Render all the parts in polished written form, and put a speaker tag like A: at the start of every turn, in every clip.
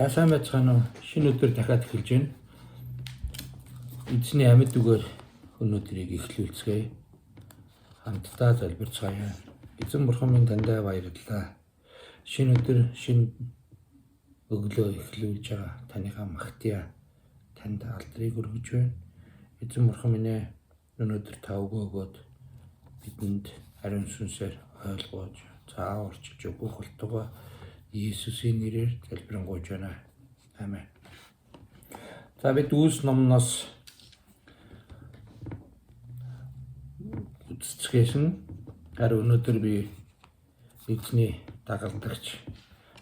A: За сайн байцгаана уу? Шинэ өдөр дахиад эхэлж байна. Эзний амьд үгээр өнөөдрийг эхлүүлцгээе. Хамтдаа залбирцгаая. Эзэн бурхан минь таньдаа баярлалаа. Шинэ өдөр, шинэ өглөө эхлүүлж байгаа таныхаа магтъя. Танд алдрыг өргөж байна. Эзэн бурхан минь өнөөдөр та өгөө өгөөд бидэнд ариун сүнсээр ойлгож, заав орчилж өгөх болтугай Иесусийн нэрээр залбирanгуйж байна. Амен. За бид Үүс номноос үздэсгэсэн. Харин өнөөдөр би эзний дагалдагч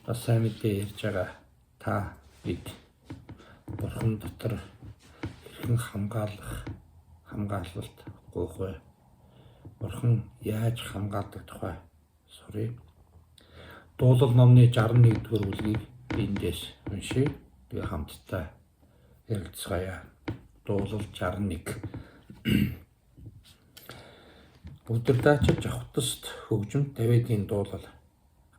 A: бас сайн мэдээ ярьж байгаа та бид бурхан дотор хэрхэн хамгаалах, хамгаалалт гуйх вэ? Бурхан яаж хамгаалдаг тухай суръя. Дуулал номны 61-р бүлгийг эндээс уншъя. Тэгээ хамтдаа ярилцгаая. Дуулал 61. Удирдаачид жавхтаст хөгжим Давидын дуулал.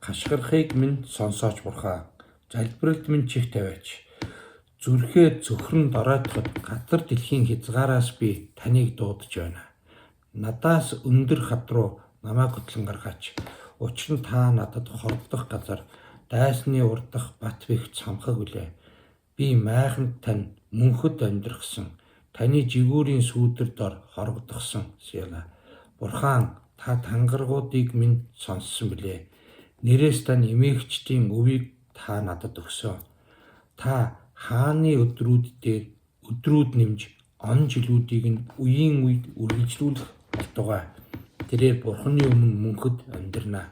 A: Хашгирахыг минь сонсооч бурхаа. Залбиралд минь чих тавиач. Зүрхээ цөхрөн доройтоход газар дэлхийн хязгаараас би таныг дуудаж байна. Надаас өндөр хад руу намайг хөтлөн гаргаач. Учир нь та надад хордох газар, дайсны урдах бат бэх цамхаг үлээ. Би майханд тань мөнхөд амьдрахсан. Таны жигүүрийн сүүдэр дор хорогдохсон. Села. Бурхан та тангаргуудыг минь сонссон билээ. Нэрээс тань эмээгчдийн өвийг та надад өгсөн. Та хааны өдрүүд дээр өдрүүд нэмж он жилүүдийг нь үеийн үед үргэлжлүүлэх болтугай. Тэрээр Бурханы өмнө мөнхөд амьдрнаа.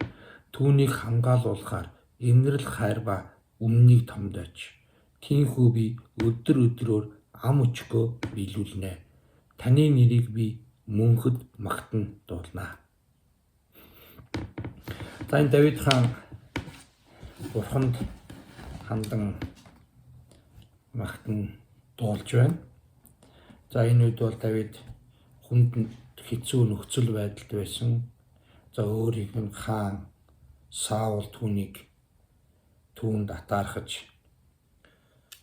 A: Түүнийг хамгаалуулахаар инэрл хайр ба үннийг томдооч. Тийхүү би өдөр өдрөөр ам өчгөө биелүүлнэ. Таны нэрийг би мөнхөд магтан дуулнаа. За энэ Давид хаан Бурханд хандан магтан дуулж байна. За энэ үед бол Давид хүнд хэцүү нөхцөл байдалд байсан. За өөрийнх нь хаан Саул түүнийг түүнд атаархаж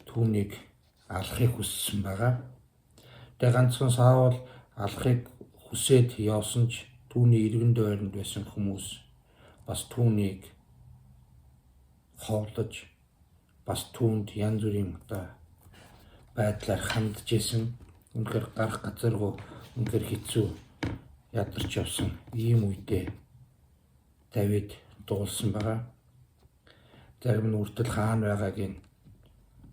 A: түүнийг алахыг хүссэн байгаа. Тэгээ ганцхан Саул алахыг хүсээд явсан ч түүний эргэн тойронд байсан хүмүүс бас түүнийг ховлож бас түүнд янз бүрийн одоо байдлаар хандж исэн. Үнэхээр гарах газаргүй, үнэхээр хэцүү ядарч явсан ийм үедээ Давид дуулсан байгаа. Зарим нь үртэл хаан байгааг нь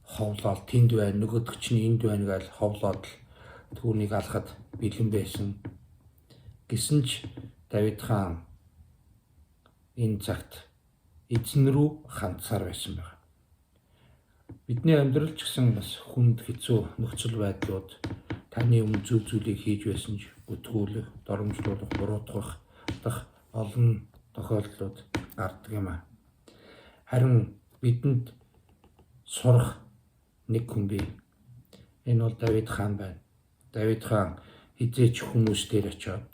A: ховлоод тэнд байна, нөгөөдөг чинь энд байна гэж ховлоод л түүнийг алхад бэлэн байсан. Гэсэн ч Давид хаан энэ цагт эзэн рүү хандсаар байсан байна. Бидний амьдрал ч гэсэн бас хүнд хэцүү нөхцөл байдлууд таны өмнө зөв зүйлийг хийж байсан ч гүтгүүлэх, доромжлуулах, буруутгах дах олон тохиолдлууд гардаг юм аа. Харин бидэнд сурах нэг хүн бий. Энэ бол Давид хаан байна. Давид хаан хизээч хүмүүс дээр очиод,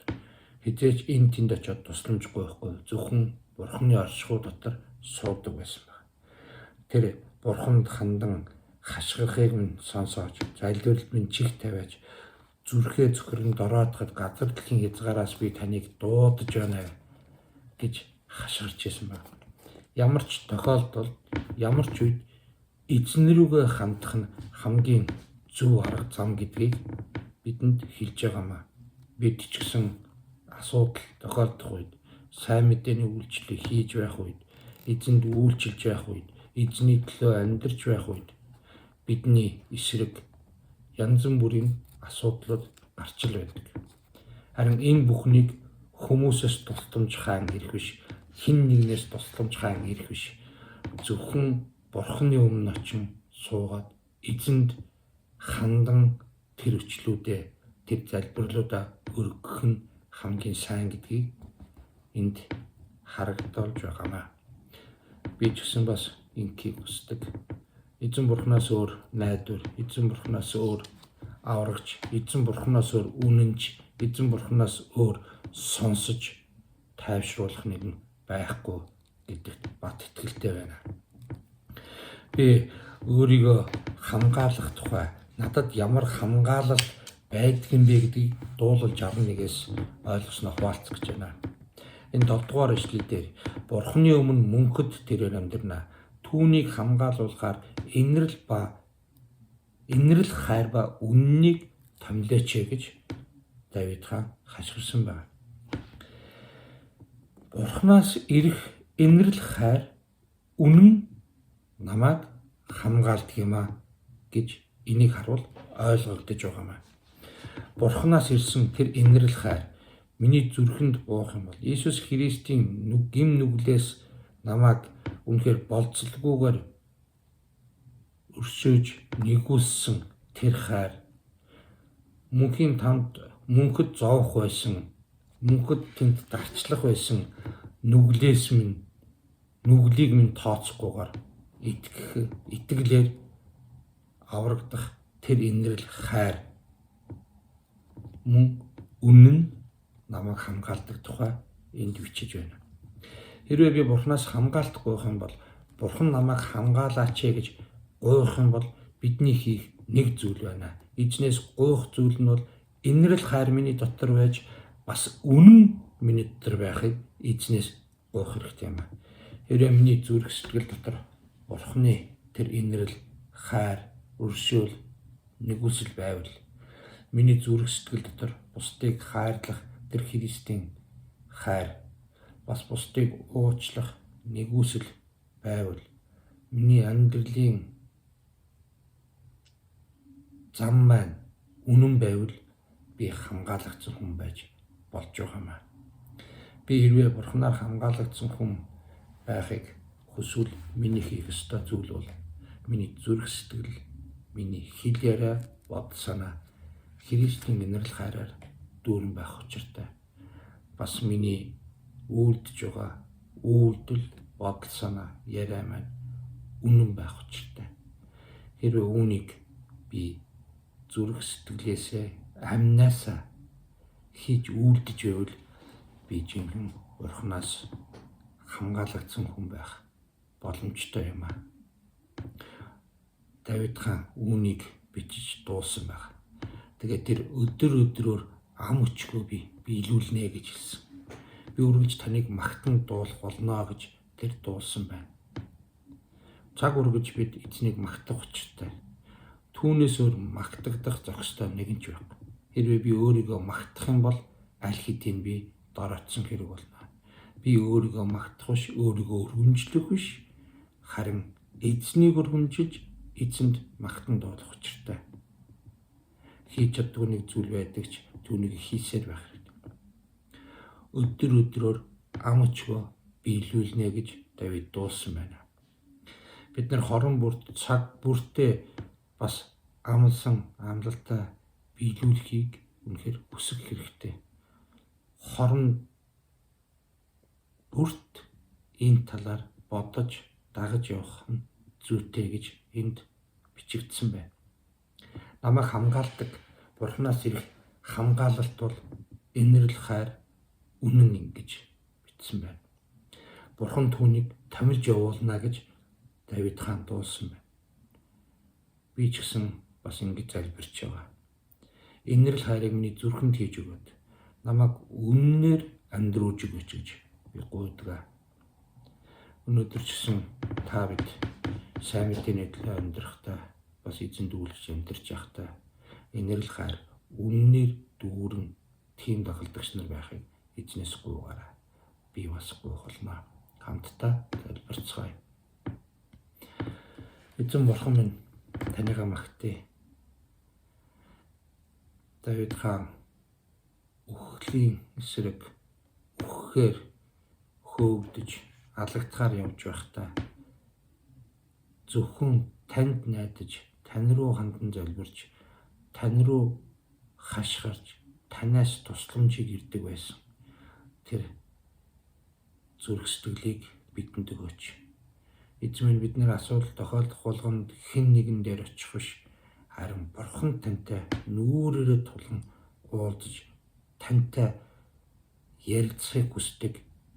A: хизээч энэ тэнд очиод тусламж гуйхгүй, зөвхөн Бурхны оршихуй дотор суудаг байсан баг. Тэр Бурханд хандан хашгирахыг минь сонсооч, залбиралд минь чих тавиач, зүрхээ цөхрөн дороотоход газар дэлхийн хязгаараас би таныг дуудаж байна гэж хашгирч байсан баг. Ямар ч тохиолдолд, ямар ч үед эзэн рүүгээ хандах нь хамгийн зөв арга зам гэдгийг бидэнд хэлж байгаамаа. Бид ч гэсэн асуудал тохиолдох үед, сайн мэдээний үйлчлэл хийж байх үед, эзэнд үйлчилж байх үед, эзний төлөө амьдарч байх үед бидний эсрэг янз бүрийн асуудлууд гарч л байдаг. Харин энэ бүхнийг хүмүүсээс тусламж хаан ирэх биш, хэн нэгнээс тусламж хаан ирэх биш. Зөвхөн Бурхны өмнө очин суугаад эзэнд хандан тэр өчлүүдээ, тэр залбирлуудаа өргөх нь хамгийн сайн гэдгийг энд харагдуулж байгаамаа. Би ч гэсэн бас инхийг хүсдэг. Эзэн Бурханаас өөр найдвар, эзэн Бурханаас өөр аврагч, эзэн Бурханаас өөр үнэнч, эзэн Бурханаас өөр сонсож тайвшруулах нэгэн байхгүй гэдэгт бат итгэлтэй байна. Би өөрийгөө хамгаалах тухай надад ямар хамгаалалт байдаг юм бэ гэдгийг дуулал 61-ээс ойлгосноо хуваалцах гэж байна. Энэ 7 дугаар ишлэл дээр Бурхны өмнө мөнхөд тэрээр амьдрна. Түүнийг хамгаалуулахаар инэрл ба инэрл хайр ба үннийг томилооч гэж Давид хаан хашгирсан байна. Бурханаас ирэх инэрл хайр үнэн намайг хамгаалдаг юм а гэж энийг харуул ойлгогдож байгаа юм. Бурханаас ирсэн тэр инэрл хайр миний зүрхэнд буух юм бол Иесус Христийн гим нүглээс намайг үнэхээр болцолгүйгээр өршөөж нэгүүлсэн тэр хайр мөнхийн тамд мөнхөд зовох байсан, мөнхөд тэнд дарчлах байсан нүглээс минь нүглийг минь тооцохгүйгээр итгэх итгэлээр аврагдах тэр инэрл хайр мөн үнэн намайг хамгаалдаг тухай энд бичиж байна. Хэрвээ би Бурханаас хамгаалт гуйх юм бол Бурхан намайг хамгаалаач гэж гуйх юм бол бидний хийх нэг зүйл байна. Эзнээс гуйх зүйл нь бол инэрл хайр миний дотор байж бас үнэн миний дотор байхыг эзнээс гуйх хэрэгтэй юм. Хэрвээ миний зүрх сэтгэл дотор Бурханы тэр инэрл хайр, өршөөл, нэгүсэл байвал миний зүрх сэтгэл дотор бусдыг хайрлах тэр Христийн хайр, бас бусдыг уучлах нэгүсэл байвал миний амьдралын зам маань үнэн байвал би хамгаалагдсан хүн байж болж байгаа юм. Би хэрвээ Бурханаар хамгаалагдсан хүн байхыг хүсвэл миний хийх ёстой зүйл бол миний зүрх сэтгэл, миний хэл яриа, бодол санаа Христийн инэрл хайраар дүүрэн байх учиртай. Бас миний үйлдэж байгаа үйлдэл, бодол санаа, яриа маань үнэн байх учиртай. Хэрвээ үүнийг би зүрх сэтгэлээсээ, амнаасаа хийж үйлдэж байвал би жинхэнэ Бурханаас хамгаалагдсан хүн байх боломжтой юм аа. Давид хаан үүнийг бичиж дуусан байх. Тэгээд тэр өдөр өдрөөр ам өчгөө би биелүүлнэ гэж хэлсэн. Би үргэлж таныг магтан дуулах болно гэж тэр дуулсан байна. Цаг үргэлж бид эзнийг магтах учиртай. Түүнээс өөр магтагдах зохистой нэгэн ч байхгүй. Хэрвээ би өөрийгөө магтах юм бол аль хэдийн би дороотсон хэрэг болно. Би өөрийгөө магтах биш, өөрийгөө өргөмжлөх биш, харин эзнийг өргөмжилж эзэнд магтан дуулах учиртай. Хийж чаддгүй нэг зүйл байдаг ч түүнийг хийсээр байх хэрэгтэй. Өдөр өдрөөр ам өчгөө биелүүлнэ гэж Давид дуулсан байна. Бид нар хорон бүрт цаг бүртээ бас амлсан амлалтаа биелүүлэхийг үнэхээр хүсэх хэрэгтэй. Хорон бүрт энэ талаар бодож дагаж явах нь зүйтэй гэж энд бичигдсэн байна. Намайг хамгаалдаг Бурханаас ирэх хамгаалалт бол инэрл хайр үнэн ингэж бичсэн байна. Бурхан түүнийг томилж явуулна гэж Давид хаан дуулсан байна. Би ч гэсэн бас ингэж залбирч байгаа. Инэрл хайрыг миний зүрхэнд хийж өгөөд намайг үннээр амьдруулж өгөөч гэж би гуйдаг. Өнөөдөр ч гэсэн та бид сайн мэдээний төлөө амьдрахдаа бас эзэн дүүлж амьдарч байхдаа инэрл хайр үннээр дүүрэн тийм дагалдагч нар байхыг эзнээс гуйгаарай. Би бас гуйх болно. Хамтдаа залбирцгаая. Эзэн бурхан минь, таныгаа магтъя. Давид хаан үхлийн эсрэг үхэхээр хөөгдөж алагдахаар явж байхдаа зөвхөн танд найдаж, тань руу хандан залбирч, тань руу хашгирч, танаас тусламжийг ирдэг байсан. Тэр зүрх сэтгэлийг бидэнд өгөөч. Эзэн минь, бид нэр асуудал тохиолдох болгонд хэн нэгэн дээр очих биш, харин бурхан тантай нүүрээрээ тулан уулзаж тантай ярилцахыг хүсдэг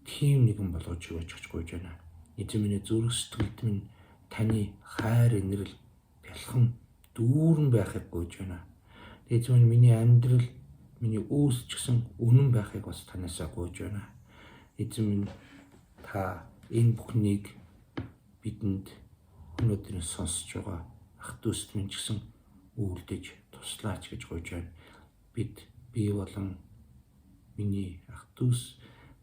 A: тийм нэгэн болгож өгөөч гэж гуйж байна. Эзэн минь, зүрх сэтгэлд минь таны хайр инэрл бялхан дүүрэн байхыг гуйж байна. Эзэн минь, миний амьдрал, миний үүс ч гэсэн үнэн байхыг бас танаасаа гуйж байна. Эзэн минь, та энэ бүхнийг бидэнд, өнөөдөр сонсож байгаа ах дүүст минь ч гэсэн үйлдэж туслаач гэж гуйж байна. Би болон миний ах дүүс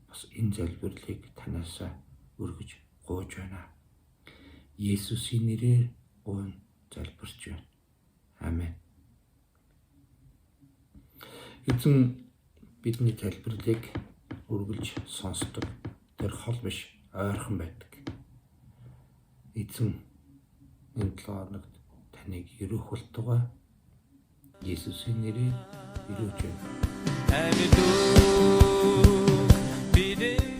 A: бас энэ залбирлыг танаасаа өргөж гуйж байна. Есүсийн нэрээр гуйн залбирч байна. Амен. Эзэн бидний залбирлыг үргэлж сонсдог. Тэр хол биш, ойрхон байдаг. Эзэн энэ 7 хоногт таныг ерөөх болтугай. Есүсийн нэрээр ерөөж байна.
B: Амьд үг бидэнд.